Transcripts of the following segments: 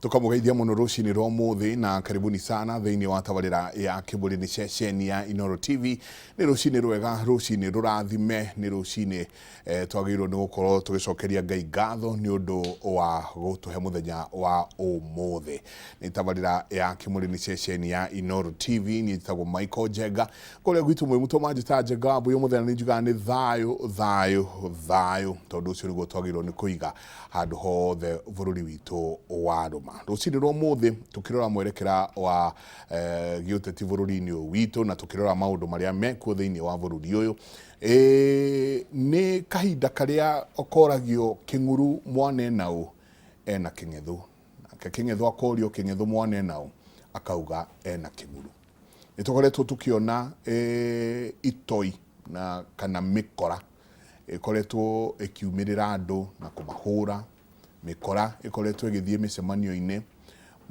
Tukamũgeithia mũno rũcinĩ rwa ũmũthĩ na karibuni sana thĩinĩ wa tabarĩra ya Kĩbũrĩ nĩ ceceni ya Inooro TV. Nĩ rũcinĩ rwega, rũcinĩ rũrathime, nĩ rũcinĩ twagĩrĩirwo nĩ gũkorwo tũgĩcokeria Ngai ngatho nĩ ũndũ wa gũtũhe mũthenya wa ũmũthĩ. Nĩ tabarĩra ya Kĩmũrĩ nĩ ceceni ya Inooro TV. Niĩ njĩtagwo Michael Njenga. Kũrĩa gwitũ mwĩ mũtũ manjĩta Njenga Wambũi. Mũthenya nĩ njugaga nĩ thayũ, thayũ, thayũ, tondũ ũcio nĩguo twagĩrĩirwo nĩ kũiga handũ hothe bũrũri witũ warũma. Rũcinĩ rwa ũmũthĩ tũkĩrora mwerekera wa gĩũteti bũrũri-inĩ ũyũ witũ na tũkĩrora maũndũ marĩa mekuo thĩinĩ wa bũrũri ũyũ. Nĩ kahinda karĩa koragio kĩng'uru mwana ena ũ ena kĩng'ethũ, nake kĩng'ethũ akorio kĩng'ethũ mwana ena ũ akauga ena kĩng'uru. Nĩ tũkoretwo tũkĩona itoi na kana mĩkora ĩkoretwo ĩkiumĩrĩra andũ na kũmahũra, mĩkora ĩkoretwo ĩgĩthiĩ mĩcemanio-inĩ,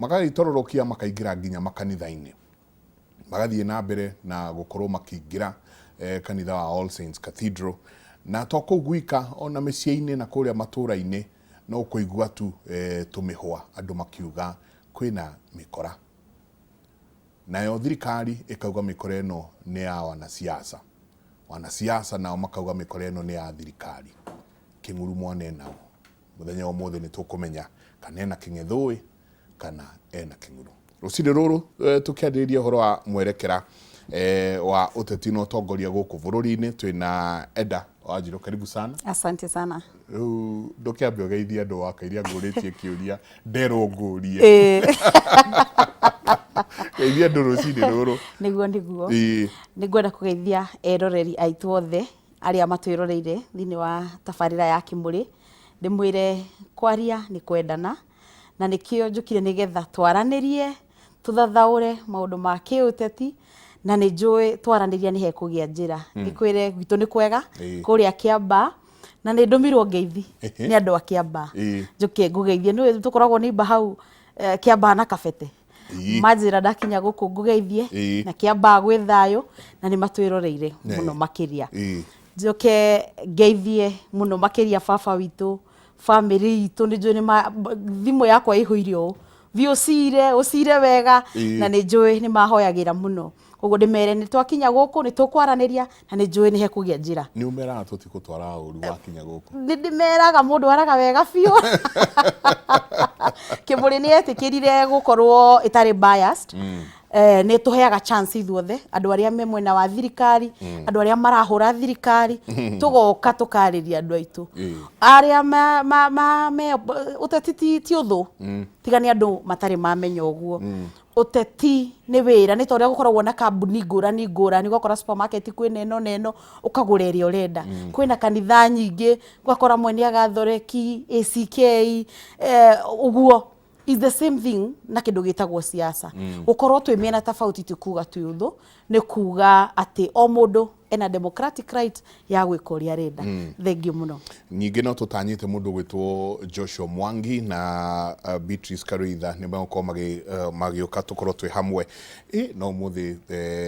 magagĩtororokia makaingĩra nginya makanitha-inĩ, magathiĩ na mbere na gũkorwo makĩingĩra kanitha wa All Saints Cathedral, na to kũu gwika, ona mĩciĩ-inĩ na kũrĩa matũra-inĩ no kũigua tu tũmĩhwa andũ makiuga kwĩna mĩkora. Nayo thirikari ĩkauga mĩkora ĩno nĩ ya wanasiasa. Wanasiasa nao makauga mĩkora ĩno nĩ ya thirikari. Kĩng'uru mwana ena ũ? Mũthenya wa ũmũthĩ nĩ tũkũmenya kana ena kĩng'ethũĩ kana ena kĩng'uru. Rũcinĩ rũrũ tũkĩarĩrĩria ũhoro wa mwerekera wa ũteti na ũtongoria gũkũ bũrũri-inĩ twĩna Edda Wanjirũ, karibu sana. Asante sana. Rĩu ndũkĩambe ũgeithie andũ waka iria ngũrĩtie kĩũria nderwo ngũrie. Geithia andũ rũcinĩ rũrũ. Nĩguo nĩguo. Nĩ ngwenda kũgeithia eroreri aitũ othe arĩa matwĩroreire thĩinĩ wa tabarĩra ya Kĩmũrĩ, ndĩmwĩre kwaria nĩ kwendana, na nĩkĩo njũkire nĩgetha twaranĩrie, tũthathaũre maũndũ ma kĩũteti, na nĩ njũĩ twaranĩria nĩ hekũgĩa njĩra. Ngĩkwĩre gwitũ nĩ kwega, kũrĩa Kĩambaa, na nĩ ndũmirwo ngeithi nĩ andũ a Kĩambaa. Njũke ngũgeithie, nĩũĩ tũkoragwo neighbour hau Kĩambaa na Kabete. Manjĩra ndakinya gũkũ ngũgeithie, na Kĩambaa gwĩ thayũ, na nĩ matwĩroreire mũno makĩria. Njoke ngeithie mũno makĩria baba witũ, bamĩrĩ itũ, nĩ njũĩ nĩ thimũ yakwa ĩihũire ũũ, thiĩ ũcire, ũcire wega, na nĩ njũĩ nĩ mahoyagĩra mũno. Koguo ndĩmere nĩ twakinya gũkũ nĩ tũkwaranĩria na nĩ njũĩ nĩ hekũgĩa njĩra. Nĩ ũmeraga tũtigũtwaraga ũru wakinya gũkũ? Nĩ ndĩmeraga mũndũ araga wega biũ. Kĩmũrĩ nĩ etĩkĩrire gũkorwo ĩtarĩ biased. Nĩ tũheaga chance ithuothe andũ arĩa me mwena wa thirikari, andũ arĩa marahũra thirikari, tũgoka tũkarĩria andũ aitũ. Arĩa me ũteti ti ũthũ, tiga nĩ andũ matarĩ mamenya ũguo. Ũteti nĩ wĩra, nĩ ta ũrĩa gũkoragwo na kambuni ngũrani ngũrani, ũgakora supermarket kwĩna ĩno na ĩno, ũkagũra ĩrĩa ũrenda. Kwĩna kanitha nyingĩ, ũgakora amwe nĩ a Gathoreki, ACK, ũguo. It's the same thing na kĩndũ gĩtagwo siasa. Gũkorwo twĩ mĩena tofauti ti kuga twĩ ũthũ, nĩ kuga atĩ o mũndũ ena democratic right ya gwĩka ũrĩa arenda. Thengiũ mũno. Ningĩ no tũtanyĩte mũndũ ũgwĩtwo Joshua Mwangi na Beatrice Karuitha nĩ megũkorwo magĩũka tũkorwo twĩ hamwe. Ĩ no ũmũthĩ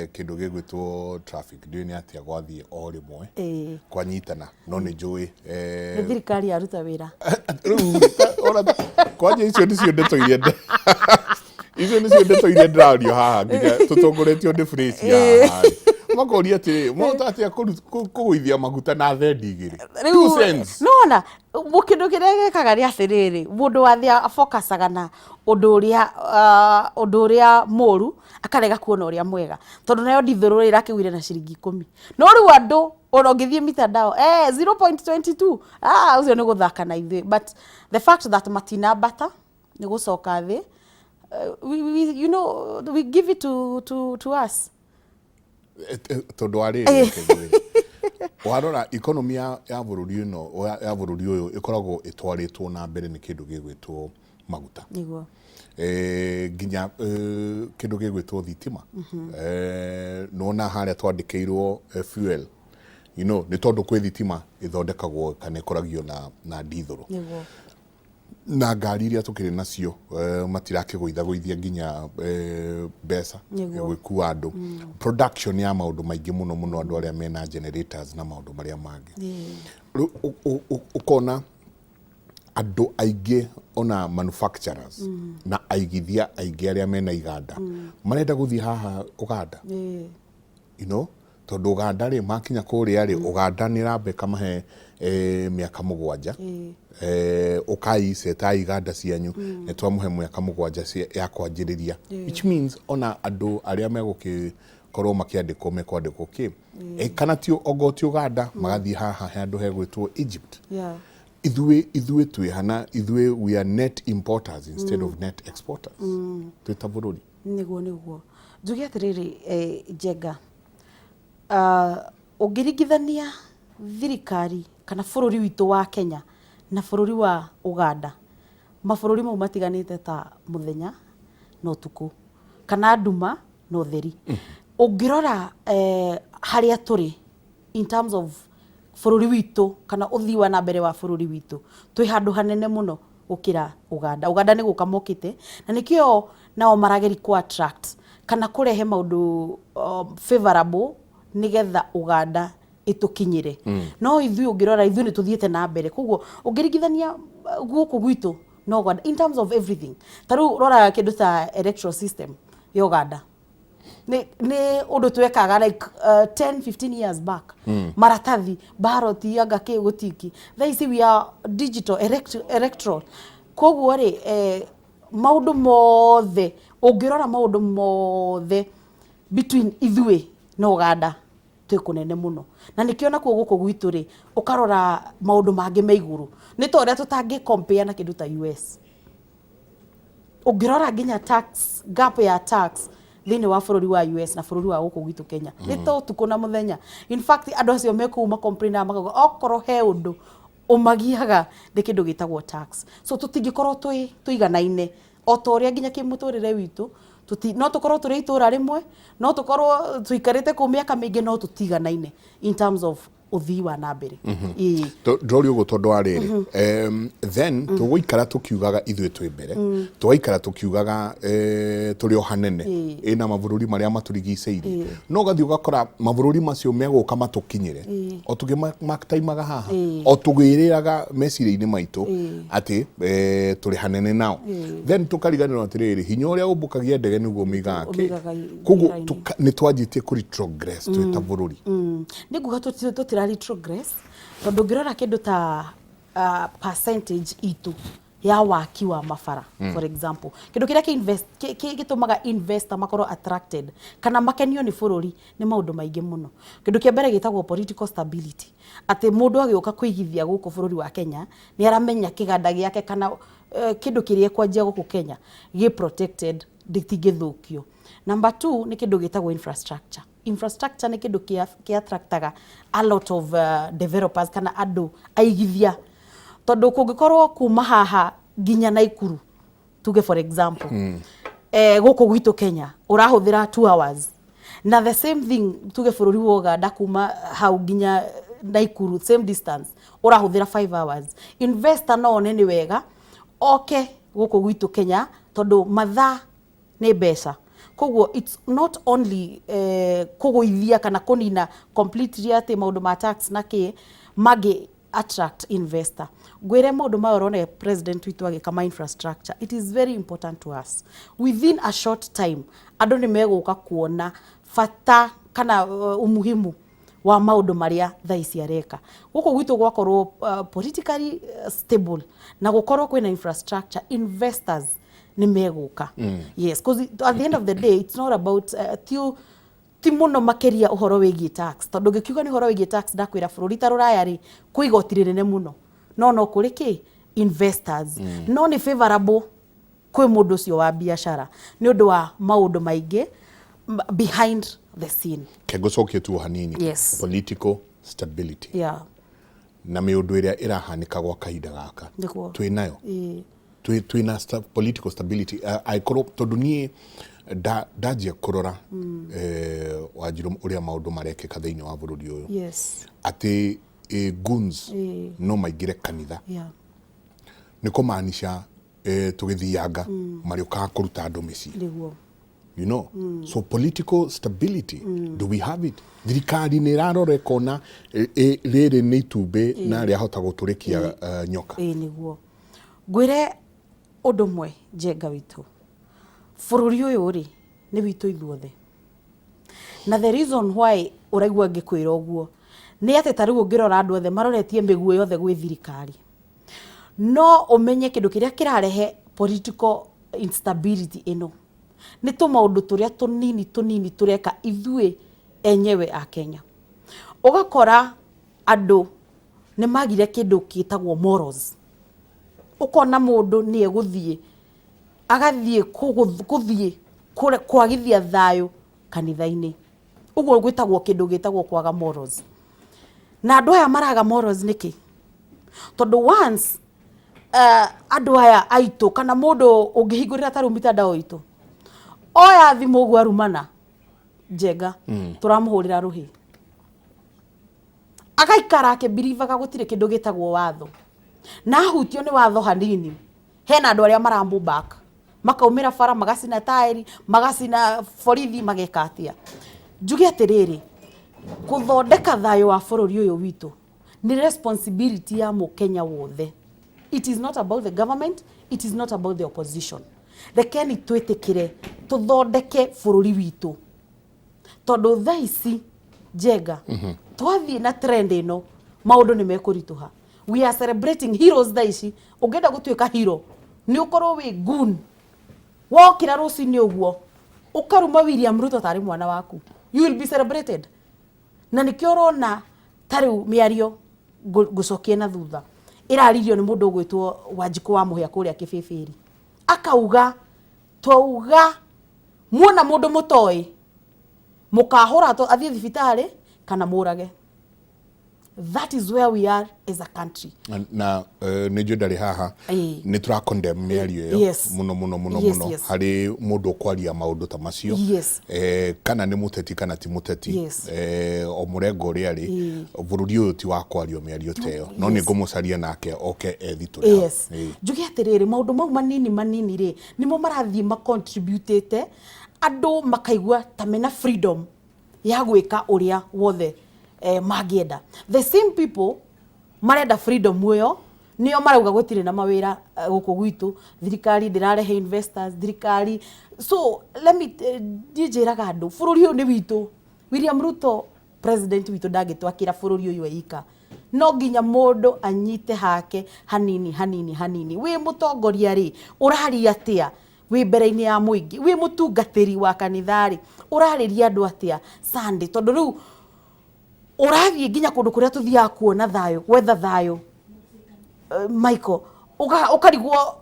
kĩndũ gĩgwĩtwo traffic ndiũĩ nĩ atĩa gwathiĩ o rĩmwe kwanyitana, no nĩ njũĩ Nĩ thirikari yaruta wĩra. Rĩu ona kwanja icio nĩcio ndeto iria icio nĩcio ndeto iria ndĩrario haha nginya tũtongoretio nĩ Grace haha. Makoria atĩrĩ, mwahota atĩa kũgũithia maguta na thendi igĩrĩ? 2 cents. Nona kĩndũ kĩrĩa gĩkaga nĩ atĩrĩrĩ, mũndũ wa thĩ afokacaga na ũndũ ũrĩa mũru, akarega kuona ũrĩa mwega, tondũ nayo ndithũrũ ĩrakĩgũire na ciringi 10, no rĩu andũ ona ũngĩthiĩ mitandao 0.22, ah, ũcio nĩ gũthaka na ithuĩ. But the fact that matinambata nĩ gũcoka thĩ, we, you know, we give it to us. Tondũ wa rĩrĩ, reke ngwĩre. Warora economy ya bũrũri ĩno ya bũrũri ũyũ ĩkoragwo ĩtwarĩtwo na mbere nĩ kĩndũ gĩgwĩtwo maguta, nginya kĩndũ gĩgwĩtwo thitima. Nĩwona harĩa twandĩkĩirwo fuel, nĩ tondũ kwĩ thitima ĩthondekagwo kana ĩkoragio na ndithũrũ na ngari iria tũkĩrĩ nacio, matirakĩgũithagũithia nginya mbeca gwĩkua andũ, production ya maũndũ maingĩ mũno mũno, andũ arĩa mena generators na maũndũ marĩa mangĩ. Rĩu ũkona Andũ aingĩ ona manufacturers na aigithia aingĩ arĩa mena iganda marenda gũthiĩ haha Ũganda. Tondũ Ũganda rĩ, makinya kũrĩa rĩ, Ũganda nĩ ĩramba ĩkamahe mĩaka 7. Ũkai cetai iganda cianyu, nĩ twamũhe mĩaka 7 ya kwanjĩrĩria, which means ona andũ arĩa megũgĩkorwo makĩandĩkwo mekwandĩkwo kĩ. Kana ti ongo ti Ũganda, magathiĩ haha handũ hegwĩtwo Egypt. Ithuĩ twĩ hana ithuĩ, we are net importers instead of net exporters twĩ ta bũrũri. Nĩguo njuge atĩrĩrĩ, Njenga, ũngĩringithania thirikari kana bũrũri witũ wa Kenya na bũrũri wa Ũganda, mabũrũri mau matiganĩte ta mũthenya na ũtukũ, kana nduma na ũtheri. Ũngĩrora harĩa tũrĩ in terms of bũrũri witũ kana ũthii wa na mbere wa bũrũri witũ, twĩ handũ hanene mũno gũkĩra Ũganda. Ũganda nĩ gũka mokĩte na nĩkĩo nao marageri kũ attract kana kũrehe maũndũ favorable nĩgetha Ũganda ĩtũkinyĩre. No ithuĩ ũngĩrora, ithuĩ nĩ tũthiĩte na mbere. Koguo ũngĩringithania gũkũ gwitũ na Ũganda in terms of everything, ta rĩu rora kĩndũ ta electoral system ya Ũganda, nĩ ũndũ twekaga like 10 15 years back, maratathi, ballot, anga kĩ gũtiki. Thaa ici we are digital electoral. Koguo rĩ, maũndũ mothe, ũngĩrora maũndũ mothe between ithuĩ na Ũganda, twĩ kũnene mũno. Na nĩkĩo nakuo gũkũ gwitũ rĩ, ũkarora maũndũ mangĩ me igũrũ, nĩ ta ũrĩa tũtangĩ compare na kĩndũ ta US. Ũngĩrora nginya tax gap ya tax thĩinĩ wa bũrũri wa US na bũrũri wa gũkũ gwitũ Kenya, nĩ ta ũtukũ na mũthenya. In fact, andũ acio me kũu macomplainaga makauga okorwo he ũndũ ũmagiaga nĩ kĩndũ gĩtagwo tax. So tũtingĩkorwo twĩ tũiganaine o ta ũrĩa nginya kĩmũtũrĩre witũ no tũkorwo tũrĩ itũra rĩmwe, no tũkorwo tũikarĩte kũu mĩaka mĩingĩ, no tũtiganaine in terms of ũthii wa na mbere. Ĩĩ. Ndĩroria ũguo tondũ wa rĩrĩ, then tũgũikara tũkiugaga ithuĩ twĩ mbere, tũgaikara tũkiugaga tũrĩ o hanene ĩna mabũrũri marĩa matũrigicĩirie, no ũgathiĩ ũgakora mabũrũri macio megũka matũkinyĩre o tũgĩmataimaga haha, o tũgĩrĩraga meciria-inĩ maitũ atĩ tũrĩ hanene nao. Then tũkariganĩrwo atĩrĩrĩ, hinya ũrĩa ũmbũkagia ndege nĩguo ũmĩigaga kĩ. Ũmĩigaga Koguo rĩera-inĩ. Nĩ twanjĩtie kũ retrogress twĩ ta bũrũri. Nĩ nguga tũtira retrogress, tondũ ũngĩrora kĩndũ ta percentage itũ ya waki wa mabara, for example, kĩndũ kĩrĩa gĩtũmaga investor makorwo attracted kana makenio nĩ bũrũri nĩ maũndũ maingĩ mũno. Kĩndũ kĩa mbere gĩtagwo political stability, atĩ mũndũ agĩũka kũigithia gũkũ bũrũri wa Kenya nĩ aramenya kĩganda gĩake kana kĩndũ kĩrĩa ekwanjia gũkũ Kenya gĩ protected, gĩtingĩthũkio. Number two nĩ kĩndũ gĩtagwo infrastructure. Infrastructure nĩ kĩndũ kĩa attractaga a lot of developers kana andũ aigithia, tondũ kũngĩkorwo kuma haha nginya Naikuru, tuge for example, gũkũ gwitũ Kenya ũrahũthĩra 2 hours, na the same thing tuge bũrũri wa Uganda kuma hau nginya Naikuru, same distance, ũrahũthĩra 5 hours, investor no one nĩ wega oke gũkũ gwitũ Kenya, tondũ mathaa nĩ mbeca. Koguo it's not only kũgũithia kana kũnina completely atĩ maũndũ ma tax na kĩ mangĩ attract investor. Ngwĩre maũndũ maya ũrona president witũ agĩka ma infrastructure, it is very important to us. Within a short time andũ nĩ megũka kuona bata kana umuhimu wa maũndũ marĩa thaa ici areka gũkũ gwitũ. Gwakorwo politically stable na gũkorwo kwĩna infrastructure, investors nĩ megũka. Yes, 'cause at the end of the day it's not about ti mũno makĩria ũhoro wĩgiĩ tax, tondũ ngĩkiuga nĩ ũhoro wĩgiĩ tax, ndakwĩra bũrũri ta rũraya rĩ, kwĩ igoti rĩnene mũno, no kũrĩ kĩ investors, no nĩ favorable kwĩ mũndũ ũcio wa biacara nĩ ũndũ wa maũndũ maingĩ behind the scene. Ke ngũcokie tu o hanini. Yes. Political stability na mĩũndũ ĩrĩa ĩrahanĩka gwa kahinda gaka, twĩ nayo? Twĩna political stability? Angĩkorwo tondũ niĩ ndanjia kũrora, Wanjirũ, ũrĩa maũndũ marekĩka thĩinĩ wa bũrũri ũyũ, atĩ goons no maingĩre kanitha, nĩ kũmaanisha tũgĩthianga marĩũkaga kũruta andũ mĩciĩ. So political stability, do we have it? Thirikari nĩ ĩrarora ĩkona rĩrĩ nĩ itumbĩ na rĩahota gũtũrĩkia nyoka? Ĩĩ, nĩguo. Ngwĩre ũndũ ũmwe Njenga witũ, bũrũri ũyũ rĩ, nĩ witũ ithuothe. Na the reason why ũraigua ngĩkwĩra ũguo, nĩ atĩ ta rĩu ũngĩrora andũ othe maroretie mĩguĩ yothe gwĩ thirikari. No ũmenye kĩndũ kĩrĩa kĩrarehe political instability ĩno, nĩ tũmaũndũ tũrĩa tũnini tũnini tũreka ithuĩ enyewe a Kenya. Ũgakora andũ nĩ magire kĩndũ gĩtagwo morals. Ũkona mũndũ nĩ egũthiĩ agathiĩ gũthiĩ kwagithia thayũ kanitha-inĩ. Ũguo gwĩtagwo kĩndũ gĩtagwo kwaga morals. Na andũ aya maraga morals nĩkĩ? Tondũ once andũ aya aitũ kana mũndũ ũngĩhingũrĩra ta rĩu mitandao itũ, oya thimũ ũguo arumana Njenga, tũramũhũrĩra rũhĩ. Agaikara akĩbirivaga gũtirĩ kĩndũ gĩtagwo watho. Na ahutio nĩ watho hanini, hena andũ arĩa maramũ back. Makaumĩra bara, magacina taĩri, magacina borithi, mageka atĩa. Njuge atĩrĩrĩ, gũthondeka thayũ wa bũrũri ũyũ witũ nĩ responsibility ya mũkenya wothe. It is not about the government, it is not about the opposition. Rekeni twĩtĩkĩre tũthondeke bũrũri witũ. Tondũ thaa ici Njenga, twathiĩ na trend ĩno maũndũ nĩ mekũritũha. We are celebrating heroes thaa ici. Ũngĩenda gũtuĩka hero nĩ ũkorwo wĩ goon. Wokĩra rũcinĩ ũguo ũkaruma William Ruto tarĩ mwana waku, you will be celebrated. Na nĩkĩo ũrona ta rĩu mĩario ngũcokie na thutha ĩraririo nĩ mũndũ ũgwĩtwo Wanjikũ wa Mũhĩa kũrĩa Kĩbĩbĩri, akauga twauga muona mũndũ mũtoĩ mũkahũra athiĩ thibitarĩ kana mũrage. That is where we are as a country. Na nĩ njũĩ ndarĩ haha, nĩ tũra condemn mĩario ĩyo mũno mũno mũno mũno harĩ mũndũ ũkwaria maũndũ ta macio, kana nĩ mũteti kana ti mũteti, o mũrengo ũrĩa arĩ, bũrũri ũyũ ti wa kwario mĩario ta ĩyo, no nĩ ngũmũcaria nake oke ethitũre hau. Njuge atĩrĩrĩ, maũndũ mau manini manini rĩ, nĩmo marathiĩ macontributĩte andũ makaigua ta mena freedom ya gwĩka ũrĩa wothe mangĩenda. The same people marenda freedom ĩyo nĩo marauga gũtirĩ na mawĩra gũkũ gwitũ, thirikari ndĩrarehe investors, thirikari. So let me, niĩ njĩraga andũ bũrũri ũyũ nĩ witũ. William Ruto president witũ ndangĩtwakĩra bũrũri ũyũ eika, no nginya mũndũ anyite hake hanini hanini hanini. Wĩ mũtongoria rĩ, ũraria atĩa wĩ mbere-inĩ ya mũingĩ? Wĩ mũtungatĩri wa kanitha rĩ, ũrarĩria andũ atĩa Sunday? Tondũ rĩu ũrathiĩ nginya kũndũ kũrĩa tũthiaga kuona thayũ, gwetha thayũ, Michael, ũkarigwo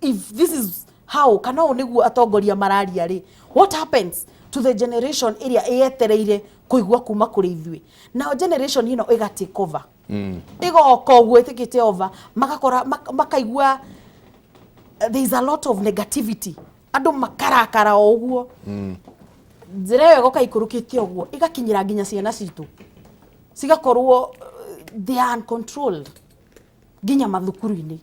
if this is how, kana ũũ nĩguo atongoria mararia rĩ, what happens to the generation ĩrĩa ĩetereire kũigua kuma kũrĩ ithuĩ? Nao generation ĩno ĩga take over, ĩgoka ũguo ĩtĩkĩte over, magakora makaigua there is a lot of negativity, andũ makarakara o ũguo. Njĩra ĩyo ĩgoka ikũrũkĩte ũguo ĩgakinyĩra nginya ciana citũ, cigakorwo they are uncontrolled nginya mathukuru-inĩ,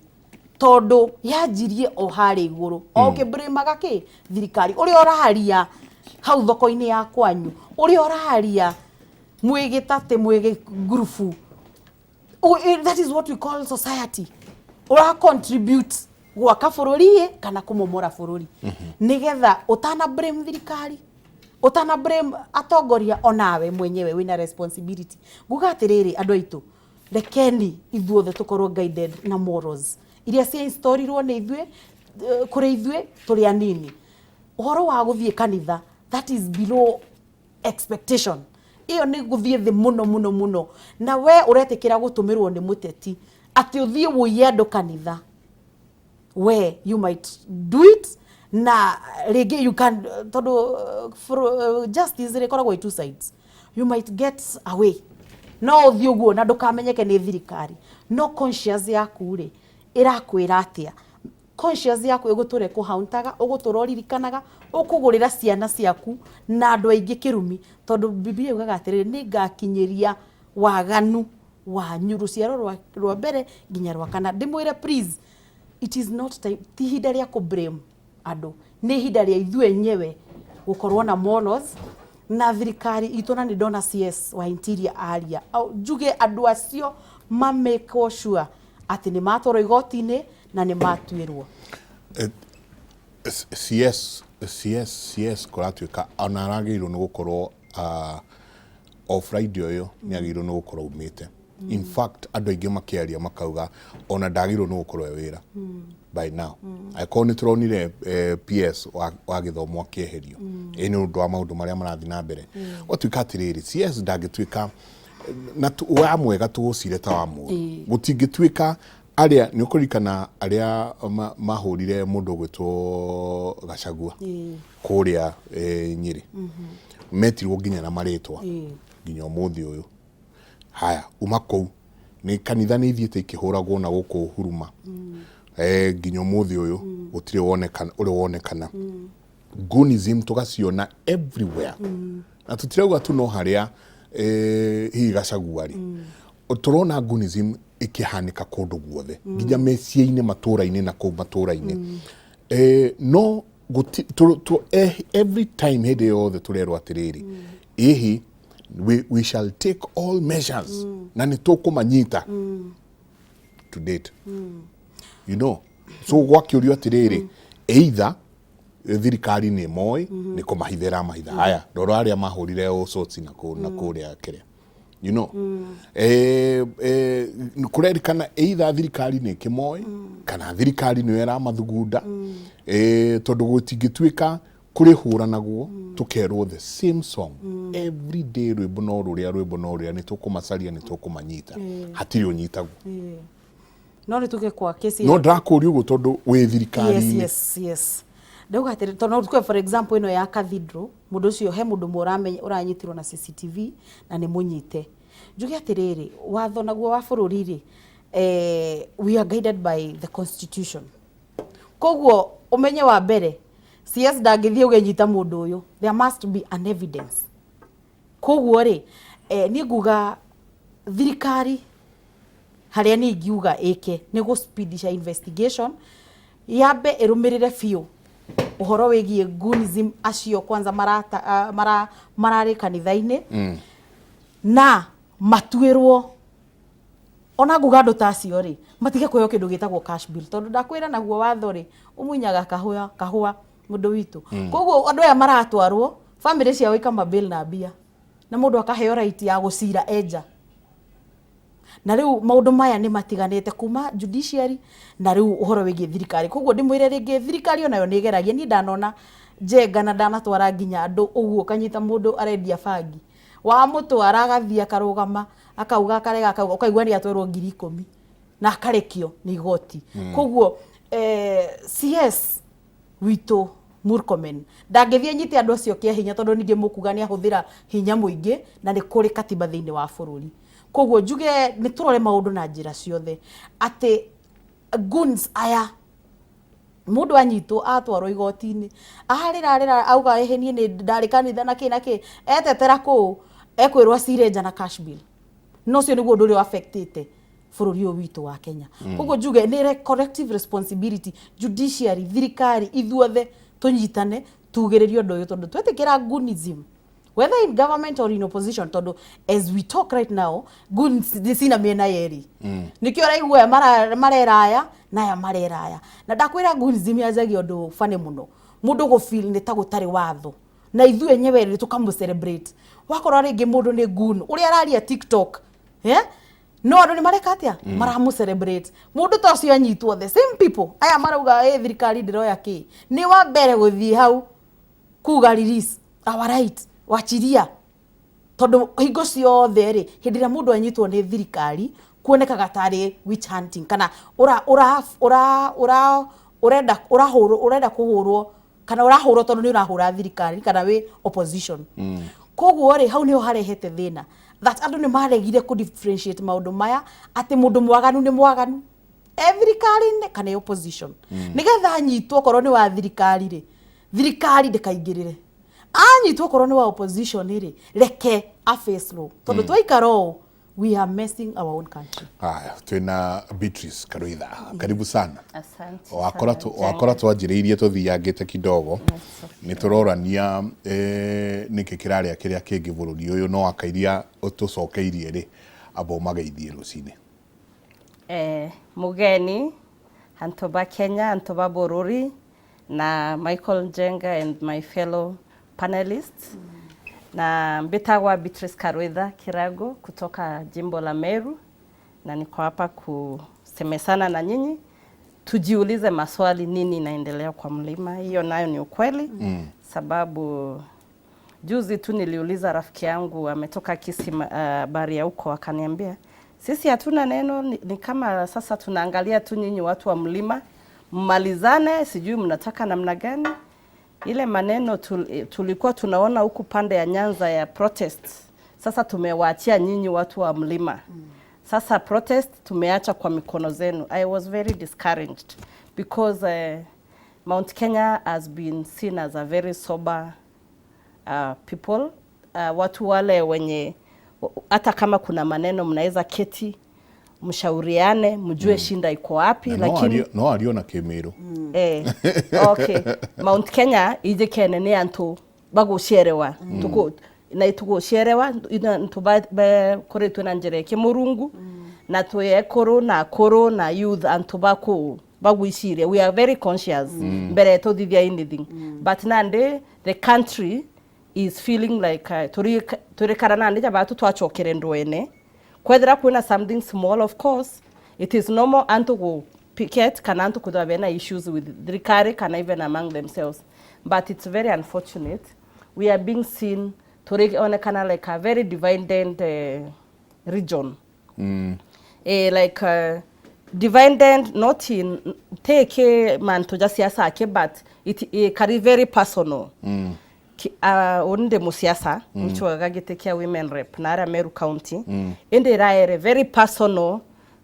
tondũ yanjirie o harĩa igũrũ o ũkĩbrĩmaga kĩ thirikari. Ũrĩa ũraria hau thoko-inĩ ya kwanyu, ũrĩa ũraria mwĩ gĩtatĩ, mwĩ ngurubu, that is what we call society. Ũra contribute gwaka bũrũri kana kũmomora bũrũri. Nĩgetha ũtana blame thirikari, ũtana blame atongoria, onawe mwenyewe wĩna responsibility. Nguga atĩrĩrĩ, andũ aitũ, rekeni ithuothe tũkorwo guided na morals iria cia installirwo nĩ ithuĩ, kũrĩ ithuĩ tũrĩ anini. Ũhoro wa gũthiĩ kanitha, that is below expectation. Ĩyo nĩ gũthiĩ thĩ mũno mũno mũno. Na we ũretĩkĩra gũtũmĩrwo nĩ mũteti atĩ ũthiĩ wũiye andũ kanitha, we you might do it na rĩngĩ you can, tondũ justice rĩkoragwo i two sides, you might get away, no ũthiĩ ũguo na ndũkamenyeke nĩ thirikari. No conscience yaku rĩ, ĩrakwĩra atĩa? Conscience yaku ĩgũtũra ĩkũhauntaga, ũgũtũra ũririkanaga, ũkũgũrĩra ciana ciaku na andũ aingĩ kĩrumi, tondũ Bibilia yugaga atĩrĩrĩ, nĩ ngakinyĩria waganu wanyu rũciaro rwa mbere nginya rwa kana. Ndĩmwĩre please, it is not time, ti ihinda rĩa kũ blame andũ, nĩ ihinda rĩa ithuĩ enyewe gũkorwo na morals na thirikari itũ. Na nĩ ndona CS wa Interior aria, njuge andũ acio ma make sure atĩ nĩ matwarwo igoti-inĩ Na nĩ matuĩrwo. CS CS CS kũratuĩka ona aragĩrĩirwo nĩ gũkorwo o Friday ũyũ nĩ agĩrĩirwo nĩ gũkorwo aumĩte. In fact, andũ aingĩ makĩaria makauga ona ndagĩrĩirwo nĩ gũkorwo e wĩra by now, angĩkorwo nĩ tũronire PS wa gĩthomo akĩeherio ĩ nĩ ũndũ wa maũndũ marĩa marathiĩ na mbere. Gwatuĩka atĩrĩrĩ, CS ndangĩtuĩka na wa mwega tũgũcire ta wa mũru. Gũtingĩtuĩka arĩa nĩ ũkũririkana arĩa mahũrire mũndũ ũgwĩtwo Gachagua kũrĩa Nyĩrĩ, metirwo nginya na marĩtwa nginya ũmũthĩ ũyũ. Haya, uma kũu nĩ kanitha nĩ ithiĩte ikĩhũragwo na gũkũ Huruma, nginya ũmũthĩ ũyũ gũtirĩ wonekana ũrĩ wonekana. Goonism tũgaciona everywhere, na tũtirauga tu no harĩa hihi Gachagua rĩ, tũrona goonism ĩkĩhanĩka kũndũ guothe, nginya mĩciĩ-inĩ, matũra-inĩ na kũu matũra-inĩ. No every time, hĩndĩ yothe tũrerwo atĩrĩrĩ, ĩhi we shall take all measures na nĩ tũkũmanyita to date. So gwakĩũrio atĩrĩrĩ, either thirikari nĩ moĩ nĩ kũmahitha ĩramahitha. Haya, rora arĩa mahũrire ũcoti na kũ na kũrĩa kĩrĩa kũrerikana either thirikari nĩ ĩkĩmoĩ kana thirikari nĩyo ĩramathugunda, tondũ gũtingĩtuĩka kũrĩhũranagwo tũkerwo the same song every day, rwĩmbo no rũrĩa, rwĩmbo no rũrĩa, nĩ tũkũmacaria, nĩ tũkũmanyita, hatirĩ ũnyitagwo. No nĩ tuge kwa kesi No ndĩrakũria ũguo tondũ wĩ thirikari-inĩ. Yes, ndauga atĩrĩ, tondũ no tuge, for example, ĩno ya cathedral, mũndũ ũcio, he mũndũ ũmwe ũranyitirwo na CCTV na nĩ mũnyite. Njuge atĩrĩrĩ, watho naguo wa bũrũri rĩ, we are guided by the constitution. Koguo ũmenye wa mbere, CS ndangĩthiĩ ũgenyita mũndũ ũyũ, there must be an evidence. Koguo rĩ, niĩ nguga thirikari harĩa niĩ ingiuga ĩke nĩ gũ-speedisha investigation, yambe ĩrũmĩrĩre biũ ũhoro wĩgiĩ goonism acio kwanza marata, mararĩ kanitha-inĩ na matuĩrwo. Ona nguga andũ ta acio rĩ, matige kũheo kĩndũ gĩtagwo cash bail, tondũ ndakwĩra naguo watho rĩ ũmunyaga kahũa kahũa mũndũ witũ. Koguo andũ aya maratwarwo, family ciao ikama bail na mbia, na mũndũ akaheo right ya gũcira enja. Na rĩu maũndũ maya nĩ matiganĩte kuma judiciary na rĩu ũhoro wĩgiĩ thirikari. Koguo ndĩmwĩre rĩngĩ, thirikari onayo nĩ ĩgeragia. Niĩ ndanona njenga na ndanatwara nginya andũ ũguo, ũkanyita mũndũ arendia bangi, wamũtwara agathiĩ akarũgama akauga akarega akauga, ũkaigua nĩ atwarwo 10,000 na akarekio nĩ igoti. Koguo CS witũ Murkomen ndangĩthiĩ nyite andũ acio kĩa hinya, tondũ ningĩ mũkuga nĩ ahũthĩra hinya mũingĩ, na nĩ kũrĩ katiba thĩinĩ wa bũrũri. Koguo njuge nĩ tũrore maũndũ na njĩra ciothe, atĩ goons aya, mũndũ anyitwo atwarwo igoti-inĩ, arĩra arĩra auga ĩhĩ niĩ nĩ ndarĩ kanitha na kĩ na kĩ, etetera kũu ekwĩrwo acire nja na cash bail. No ũcio nĩguo ũndũ ũrĩa affectĩte bũrũri ũyũ witũ wa Kenya. Koguo njuge nĩ collective responsibility, judiciary, thirikari, ithuothe tũnyitane tugĩrĩrie ũndũ ũyũ, tondũ twetĩkĩra goonism, whether in government or in opposition, tondũ as we talk right now, goons nĩ cina mĩena yerĩ. Nĩkĩo ũraigua aya marera aya na aya marera aya. Na ndakwĩra goonism yanjagia ũndũ funny mũno, mũndũ gũ feel nĩ ta gũtarĩ watho na ithuĩ enyewe rĩ tũkamũ celebrate. Wakorwo rĩngĩ mũndũ nĩ goon ũrĩa araria TikTok, no andũ nĩ mareka atĩa? Maramũ celebrate. Mũndũ ta ũcio anyitwo, the same people aya marauga ĩ thirikari ndĩroya kĩ, nĩ wa mbere gũthiĩ hau kuga release our right, wachiria. Tondũ hingo ciothe rĩ, hĩndĩ ĩrĩa mũndũ anyitwo nĩ thirikari, kuonekaga tarĩ witch hunting, kana ũra ũra ũra ũra ũrenda ũrahũrwo, ũrenda kũhũrwo, kana ũrahũrwo tondũ nĩ ũrahũra thirikari kana wĩ opposition. Koguo rĩ, hau nĩho harehete thĩna, that andũ nĩ maregire kũ differentiate maũndũ maya, atĩ mũndũ mwaganu nĩ mwaganu e thirikari-inĩ kana e opposition. Nĩgetha anyitwo, okorwo nĩ wa thirikari rĩ, thirikari ndĩkaingĩrĩre. Anyitwo okorwo nĩ wa opposition rĩ, reke a face law, tondũ twaikara ũũ, we are messing our own country. Haya, twina Beatrice Karuitha, karibu sana. Asante Wakora sana, wakora Jenga. Twanjĩrĩirie tũthiangĩte kidogo, nĩ tũrorania nĩkĩ kĩrarĩa kĩrĩa kĩngĩ bũrũri ũyũ, no akairia ũtũcokeirie rĩ, amba ũmageithie rũcinĩ. Mugeni. Antu ba Kenya, antu ba Bururi na Michael Njenga and my fellow panelists. Na mbitagwa Beatrice Karwitha Kirago kutoka jimbo la Meru, na niko hapa kusemesana na nyinyi tujiulize maswali, nini inaendelea kwa mlima. Hiyo nayo ni ukweli sababu juzi tu niliuliza rafiki yangu ametoka Kisii, bari ya huko, akaniambia sisi hatuna neno, ni kama sasa tunaangalia tu nyinyi watu wa mlima mmalizane, sijui mnataka namna gani. Ile maneno tulikuwa tunaona huku pande ya Nyanza ya protest, sasa tumewaachia nyinyi watu wa mlima. Sasa protest tumeacha kwa mikono zenu. I was very discouraged because Mount Kenya has been seen as a very sober people, watu wale wenye hata kama kuna maneno mnaweza keti mshauriane mjue shinda iko wapi. Na no lakini no ario na Kimiru. Okay, Mount Kenya ijikene ni antu bagucierewa tuku na itugucierewa ntu bakoretwe na njira ya murungu na twi ekuru na akuru na youth, antu baku bagwiciria we are very conscious mbere tuthithia anything. But nandi the country is feeling like turi turikara nandi jabatu twachokere ndwene kwethira kwina something small. Of course it is normal antu go picket kana antu kwithira bena issues with thirikari kana even among themselves, but it's very unfortunate we are being seen turionekana like a very divided region, like divided not in take mantu ja siasa ake, but it kari very personal. Unde musiasa nchwaga gite kia women rep na aria Meru County indi iraere very personal,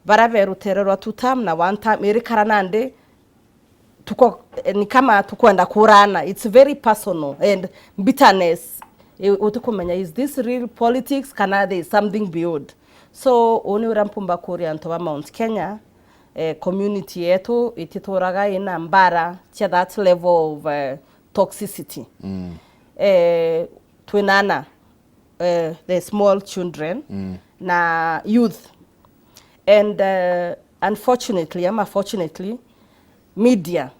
bara berutererwa two term na one term irikara nandi tuko ni kama tukwenda kurana. It's very personal and bitterness. Utikumenya is this real politics kana there is something beyond. So uni uria mpumba kuria antu ba Mount Kenya, community yetu itituraga ina mbara cia that level of toxicity. Twinana, the small children na youth, and unfortunately ama fortunately, media,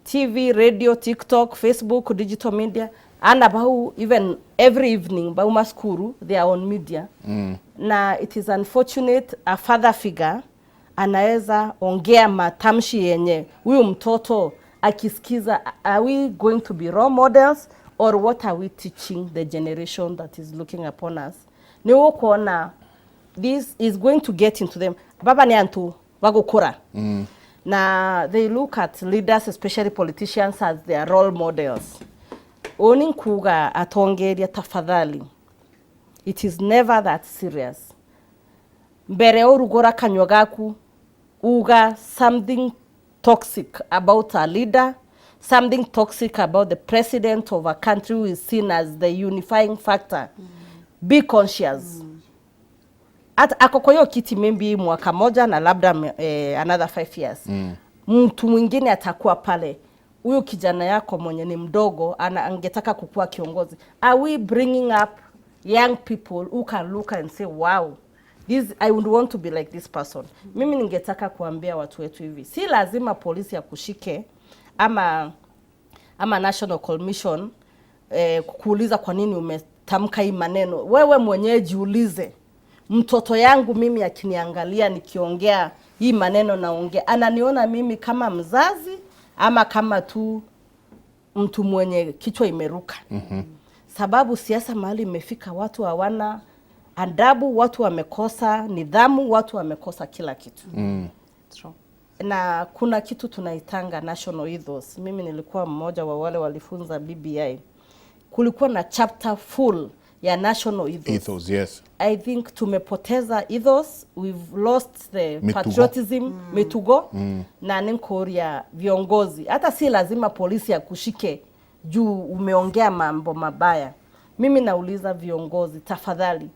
TV, radio, TikTok, Facebook, digital media, ana bau even every evening bauma skuru they are on media. Na it is unfortunate a father figure anaweza ongea matamshi yenye huyu mtoto akisikiza, are we going to be role models or what are we teaching the generation that is looking upon us? Ni ukuona this is going to get into them. Baba ni antu bagukura na they look at leaders, especially politicians, as their role models. Uni nkuga atongeria, tafadhali, it is never that serious. Mbere urugora kanywa gaku uga something toxic about a leader, something toxic about the president of a country who is seen as the unifying factor, be conscious. Hata ako kwa hiyo kiti maybe mwaka moja na labda another 5 years, mtu mwingine atakuwa pale. Huyu kijana yako mwenye ni mdogo ana angetaka kukuwa kiongozi. Are we bringing up young people who can look and say, "Wow, this I would want to be like this person"? Mimi ningetaka kuambia watu wetu hivi, si lazima polisi akushike ama National Commission kukuuliza kwa nini umetamka hii maneno. Wewe mwenyewe jiulize, mtoto yangu mimi akiniangalia nikiongea hii maneno naongea, ananiona mimi kama mzazi ama kama tu mtu mwenye kichwa imeruka? Sababu siasa mahali imefika, watu hawana adabu, watu wamekosa nidhamu, watu wamekosa kila kitu. True. Na kuna kitu tunaitanga national ethos. Mimi nilikuwa mmoja wa wale walifunza BBI. Kulikuwa na chapter full ya national ethos. Ethos, yes. I think tumepoteza ethos, we've lost the Mitugo. patriotism, mitugo. Na ninkuria viongozi, hata si lazima polisi akushike juu umeongea mambo mabaya. Mimi nauliza viongozi, tafadhali,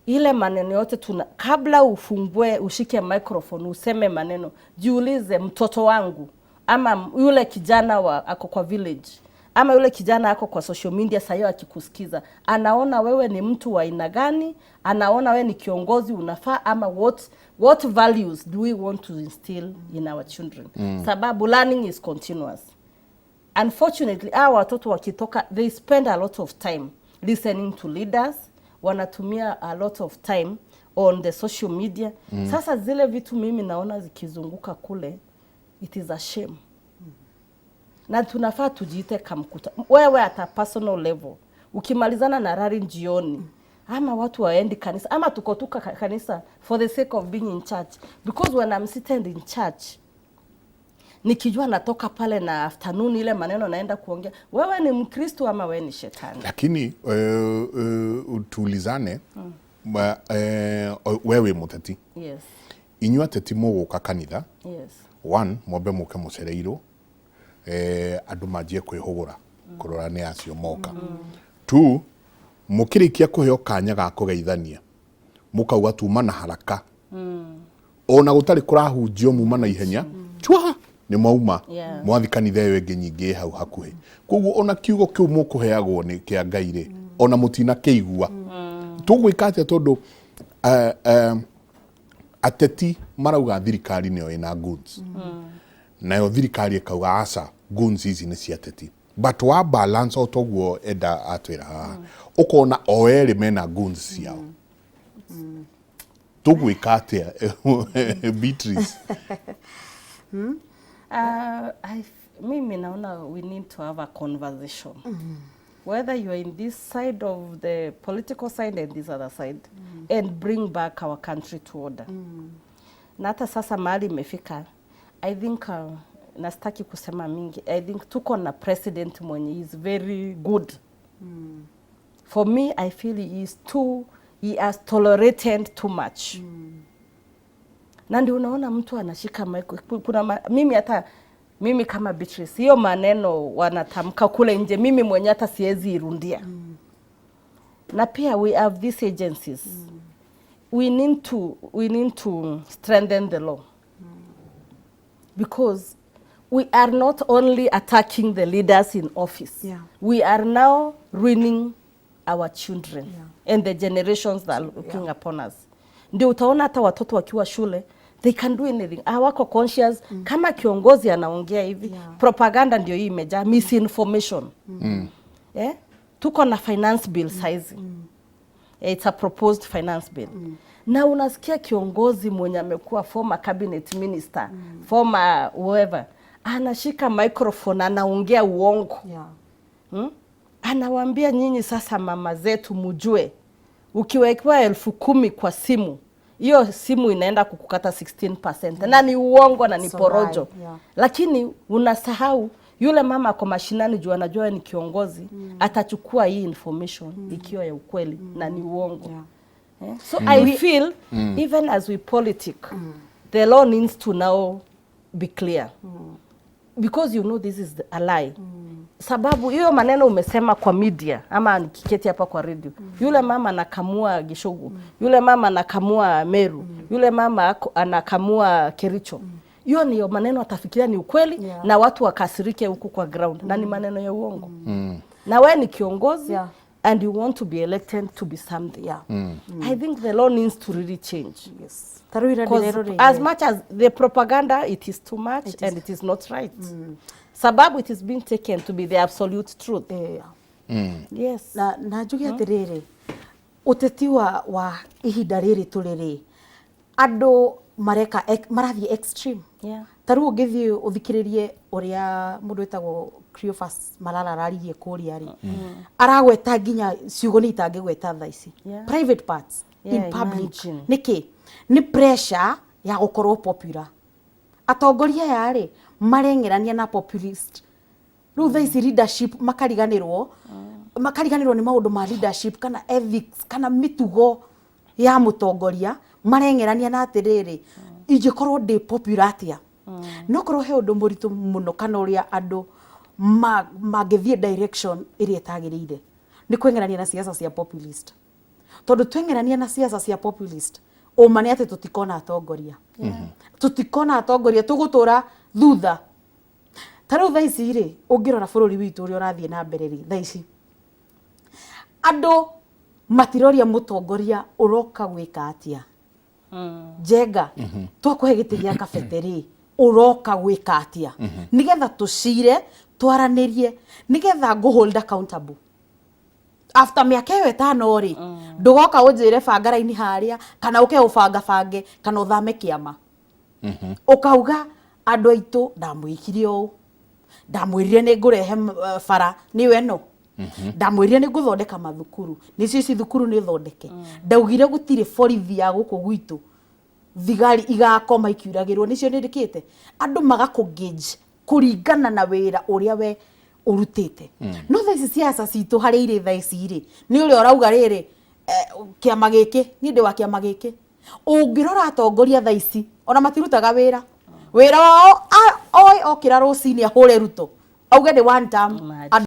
ile maneno yote tuna, kabla ufungue ushike microphone useme maneno, jiulize, mtoto wangu ama yule kijana wa ako kwa village Ama yule kijana ako kwa social media saa hiyo akikusikiza, anaona wewe ni mtu wa aina gani, anaona wewe ni kiongozi unafaa, ama what values do we want to instill in our children? Sababu learning is continuous. Unfortunately, hawa watoto wakitoka, they spend a lot of time listening to leaders, wanatumia a lot of time on the social media. Sasa zile vitu mimi naona zikizunguka kule, it is a shame. Na tunafaa tujiite kamkuta. Wewe at a personal level, ukimalizana na rally jioni, ama watu waendi kanisa, ama tuko tu kanisa for the sake of being in church, because when I'm sitting in church nikijua natoka pale na afternoon ile maneno naenda kuongea, wewe ni Mkristo ama wewe ni shetani? Lakini tuulizane, wewe muteti, inyuĩ ateti mũgũka kanitha, one, mwambe mũke mũcereirwo, andũ manjie kwĩhũgũra kũrora nĩ acio moka. Two, mũkĩrĩkia kũheo kanya ga kũgeithania, mũkauga tuma na haraka, ona gũtarĩ kũrahunjio, muma na ihenya chwa nĩ mwauma, mwathi kanitha ĩyo ĩngĩ nyingĩ ĩ hau hakuhĩ. Koguo ona kiugo kĩu mũkũheagwo nĩ kĩa Ngai rĩ, ona mũtinakĩigua. Tũgwĩka atĩa? Tondũ ateti marauga thirikari nĩyo ĩna goods, nayo thirikari ĩkauga aca, goons ici nĩ cia ateti. But wa balance o toguo enda atwĩra haha, ũkona o erĩ mena goons ciao. Tũgwĩka atĩa, Beatrice? Mimi naona we need to have a conversation, whether you are in this side of the political side and this other side, and bring back our country to order. Na hata sasa mahali imefika, I think, na sitaki kusema mingi, I think tuko na president mwenye is very good. For me, I feel he has tolerated too much. Na ndio unaona mtu anashika mic. Kuna mimi, hata mimi kama Beatrice, hiyo maneno wanatamka kule nje, mimi mwenye hata siwezi irundia. Na pia we have these agencies. We need to strengthen the law, because we are not only attacking the leaders in office, we are now ruining our children and the generations that are looking upon us. Ndio utaona hata watoto wakiwa shule, they can do anything, hawako conscious kama kiongozi anaongea hivi. Propaganda ndio hii imejaa misinformation. Eh? Tuko na finance bill saizi. It's a proposed finance bill, na unasikia kiongozi mwenye amekuwa former cabinet minister, former whoever, anashika microphone, anaongea uongo. Anawaambia nyinyi sasa mama zetu mujue, ukiwekewa 10,000 kwa simu, hiyo simu inaenda kukukata 16%, na ni uongo na ni So porojo. right, yeah. Lakini unasahau yule mama ako mashinani, juu anajua ni kiongozi, atachukua hii information ikiwa ya ukweli na ni uongo. Eh? So I feel even as we politic, the law needs to now be clear, because you know this is a lie. Sababu hiyo maneno umesema kwa media ama nikiketi hapa kwa radio, yule mama anakamua Gichugu, yule mama anakamua Meru, yule mama anakamua Kericho, hiyo niyo maneno atafikiria ni ukweli, na watu wakasirike huku kwa ground, na ni maneno ya uongo. Na wewe ni kiongozi and you want to be elected to be something. I think the law needs to really change. Yes. Ta rĩu ira 'Cause ndĩreroreire. as much as the propaganda, it is too much. It is. And it is not right. Sababu it is being taken to be the absolute truth. Yes. Na njuge atĩrĩrĩ, ũteti wa ihinda rĩrĩ tũrĩ rĩ, andũ mareka marathiĩ extreme. Ta rĩu ũngĩthiĩ ũthikĩrĩrie ũrĩa mũndũ wĩtagwo Cleophas Malala araririe kũrĩa rĩ, aragweta nginya ciugo nĩ itangĩgweta thaa ici, private parts in public. Imagine. Nĩkĩ? Nĩ pressure ya gũkorwo popular. Atongoria aya rĩ, mareng'erania na populist. Rĩu thaa ici leadership makariganĩrwo nĩ maũndũ ma leadership kana ethics kana mĩtugo ya mũtongoria. Mareng'erania na atĩrĩrĩ, ingĩkorwo ndĩ popular atĩa? No korwo he ũndũ mũritũ mũno kana ũrĩa andũ mangĩthiĩ direction ĩrĩa ĩtagĩrĩire nĩ kweng'erania na siasa cia populist, tondũ tweng'erania na siasa cia populist, ũma nĩ atĩ tũtikona atongoria, tũtikona atongoria, tũgũtũra thutha. Ta rĩu thaa ici rĩ, ũngĩrora bũrũri witũ ũrĩa ũrathiĩ na mbere rĩ, thaa ici andũ matiroria mũtongoria ũroka gwĩka atĩa. Njenga, twakũhe gĩtĩ gĩa kabete rĩ, ũroka gwĩka atĩa? Nĩgetha tũcire, twaranĩrie, nĩgetha ngũ hold accountable. After mĩaka ĩyo ĩtano rĩ, ndũgoka ũnjĩre banga raini harĩa, kana ũke ũbangabange, kana ũthame kĩama. Ũkauga andũ aitũ ndamwĩkire ũũ, ndamwĩrire nĩ ngũrehe bara, nĩyo ĩno. Ndamwĩrire nĩ ngũthondeka mathukuru, nĩcio ici thukuru nĩ thondeke. Ndaugire gũtirĩ borithi ya gũkũ gwitũ, thigari igakoma ikiuragĩrwo, nĩcio nĩndĩkĩte. Andũ magakũ gauge kũringana na wĩra ũrĩa we ũrutĩte. No thaa ici siasa citũ harĩa irĩ thaa ici rĩ, nĩ ũrĩa ũrauga rĩrĩ, kĩama gĩkĩ, niĩ ndĩ wa kĩama gĩkĩ. Ũngĩrora atongoria thaa ici, ona matirutaga wĩra. Wĩra wao oĩ okĩra rũcinĩ ahũre Ruto, auge nĩ one term. Imagine. Andũ